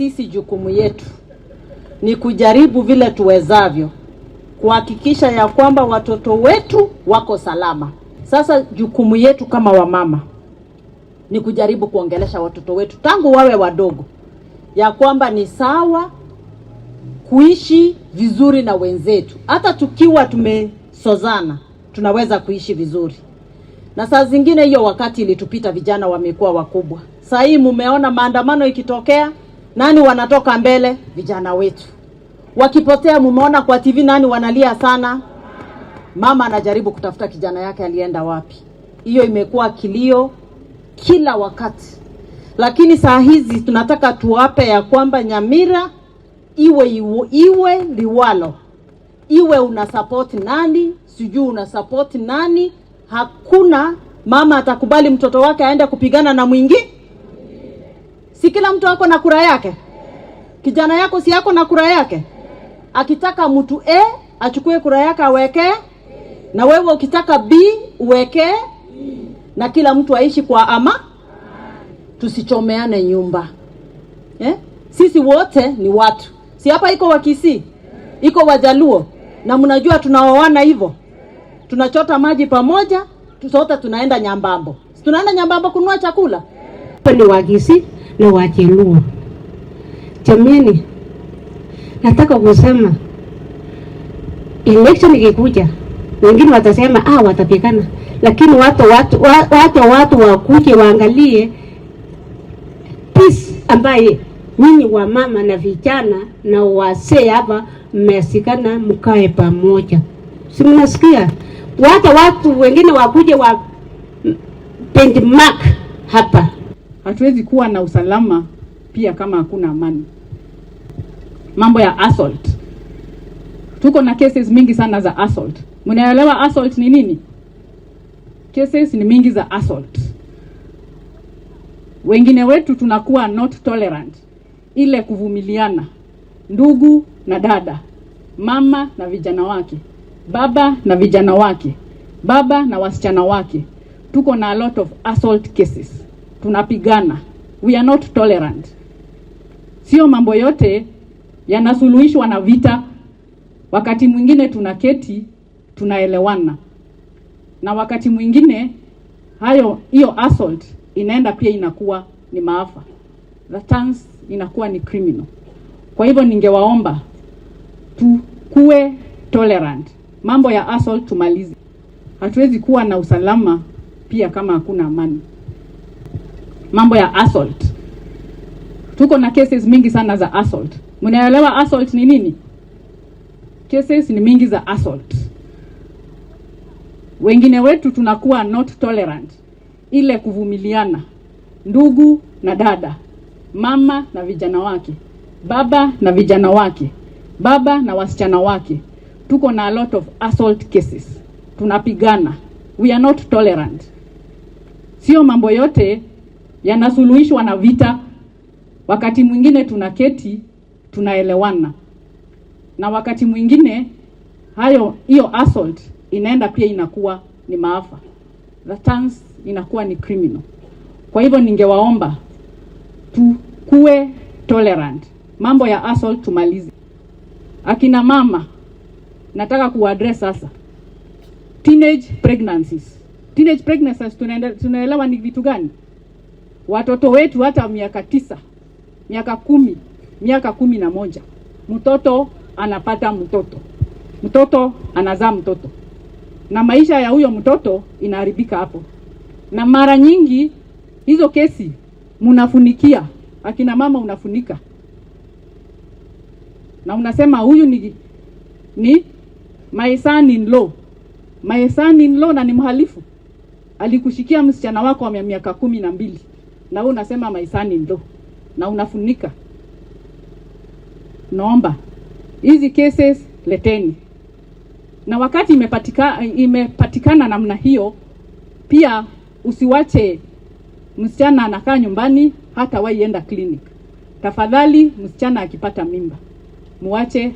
Sisi jukumu yetu ni kujaribu vile tuwezavyo kuhakikisha ya kwamba watoto wetu wako salama. Sasa jukumu yetu kama wamama ni kujaribu kuongelesha watoto wetu tangu wawe wadogo, ya kwamba ni sawa kuishi vizuri na wenzetu, hata tukiwa tumesozana tunaweza kuishi vizuri. Na saa zingine hiyo wakati ilitupita, vijana wamekuwa wakubwa. Saa hii mumeona maandamano ikitokea, nani wanatoka mbele? Vijana wetu. Wakipotea, mumeona kwa TV nani wanalia sana? Mama anajaribu kutafuta kijana yake alienda wapi. Hiyo imekuwa kilio kila wakati, lakini saa hizi tunataka tuwape ya kwamba Nyamira iwe iwe, iwe liwalo, iwe una support nani, sijui una support nani, hakuna mama atakubali mtoto wake aende kupigana na mwingi. Si kila mtu ako na kura yake? Kijana yako si ako na kura yake? Akitaka mtu A achukue kura yake aweke, na wewe ukitaka B uweke, na kila mtu aishi kwa ama, tusichomeane nyumba eh? Sisi wote ni watu, si hapa iko Wakisii, iko Wajaluo, na mnajua tunaoana hivyo, tunachota maji pamoja, sote tunaenda Nyambambo, si tunaenda Nyambambo kununua chakula. Ni Wakisii na Wajaluo. Jameni, nataka kusema election ikikuja, wengine watasema watapigana, lakini watu wakuje waangalie peace ambaye nyinyi wa mama na vijana na wazee hapa mmesikana, mkae pamoja, si mnasikia? Wacha watu wengine wakuje wa benchmark hapa. Hatuwezi kuwa na usalama pia kama hakuna amani. Mambo ya assault, tuko na cases mingi sana za assault. Mnaelewa assault ni nini? Cases ni mingi za assault. Wengine wetu tunakuwa not tolerant, ile kuvumiliana, ndugu na dada, mama na vijana wake, baba na vijana wake, baba na wasichana wake. Tuko na a lot of assault cases, tunapigana, we are not tolerant. Sio mambo yote yanasuluhishwa na vita. Wakati mwingine tunaketi tunaelewana, na wakati mwingine hayo hiyo assault inaenda pia inakuwa ni maafa, the turns inakuwa ni criminal. Kwa hivyo ningewaomba tukue tolerant, mambo ya assault tumalize. Hatuwezi kuwa na usalama pia kama hakuna amani. Mambo ya assault, tuko na cases mingi sana za assault. Mnaelewa assault ni nini? Cases ni mingi za assault. Wengine wetu tunakuwa not tolerant, ile kuvumiliana, ndugu na dada, mama na vijana wake, baba na vijana wake, baba na wasichana wake. Tuko na a lot of assault cases, tunapigana, we are not tolerant. Sio mambo yote yanasuluhishwa na vita. Wakati mwingine tunaketi tunaelewana, na wakati mwingine hayo hiyo assault inaenda pia inakuwa ni maafa, the turns inakuwa ni criminal. Kwa hivyo ningewaomba tukue tolerant, mambo ya assault tumalize. Akina mama, nataka kuaddress sasa teenage pregnancies. Teenage pregnancies tunaelewa ni vitu gani? Watoto wetu hata miaka 9, miaka 10, miaka 11, mtoto anapata mtoto, mtoto anazaa mtoto, na maisha ya huyo mtoto inaharibika hapo. Na mara nyingi hizo kesi mnafunikia, akina mama unafunika na unasema huyu ni my son in law, my son in law, na ni mhalifu, alikushikia msichana wako wa miaka 12 na wewe unasema my son in law na unafunika. Naomba hizi cases leteni, na wakati imepatikana namna hiyo, pia usiwache msichana anakaa nyumbani hata waienda clinic. Tafadhali, msichana akipata mimba muache.